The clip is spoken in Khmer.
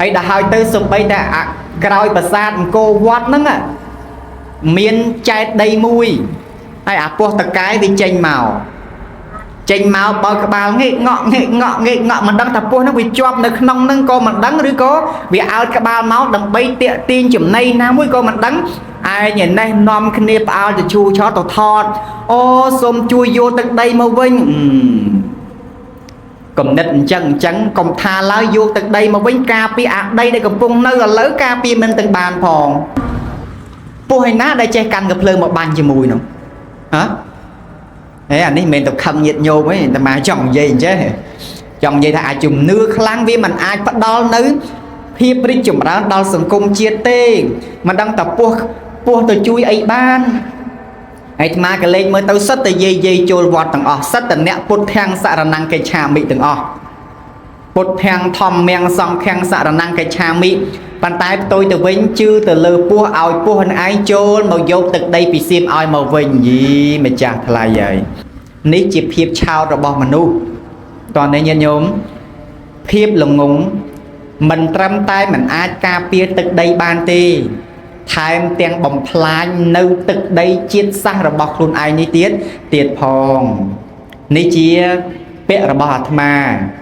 ហើយដល់ហើយទៅសំបីតែអាក្រោយប្រាសាទអង្គរវត្តហ្នឹងមានចែកដីមួយហើយអាពស់តកែវាចេញមកចេញមកបើក្បាលងេកងក់ងេកងក់ងេកងក់មិនដឹងថាពស់ហ្នឹងវាជាប់នៅក្នុងហ្នឹងក៏មិនដឹងឬក៏វាអោតក្បាលមកដើម្បីតាកទាញចំណីណាមួយក៏មិនដឹងឯងឯនេះនាំគ្នាផ្អើលទៅឈូឆទៅថតអូសូមជួយយកទឹកដីមកវិញកំណិតអញ្ចឹងអញ្ចឹងកុំថាឡើយយកទឹកដីមកវិញការពីអាដីដែលកំពុងនៅឥឡូវការពីមិនទាំងបានផងពោះឯណាដែលចេះកាន់កាភ្លើងមកបាញ់ជាមួយនោះហ៎ហេអានេះមិនមែនទៅខឹងញាតញោមទេតែមកចង់និយាយអញ្ចេះចង់និយាយថាអាចជំនឿខ្លាំងវាមិនអាចផ្ដល់នៅភាពរីកចម្រើនដល់សង្គមជាតិទេមិនដឹងតពោះពោះទៅជួយអីបានហើយអាត្មាក៏លេខមើលទៅសិតតែយាយយាយចូលវត្តទាំងអស់សិតតែអ្នកពុទ្ធាំងសរណង្កិច្ឆាមិទាំងអស់ពុទ្ធាំងធម្មំសង្ឃាំងសរណង្កិច្ឆាមិប៉ុន្តែផ្ទុយទៅវិញជឿទៅលើពោះឲ្យពោះនឹងឯងចូលមកយកទឹកដីពីសៀមឲ្យមកវិញយីម្ចាស់ថ្លៃហើយនេះជាភាពឆោតរបស់មនុស្សតោះនេះញាតិញោមភាពល្ងងមិនត្រឹមតែមិនអាចការពារទឹកដីបានទេថែមទាំងបំផ្លាញនៅទឹកដីជាតិសាសន៍របស់ខ្លួនឯងនេះទៀតទៀតផងនេះជាពាក្យរបស់អាត្មា។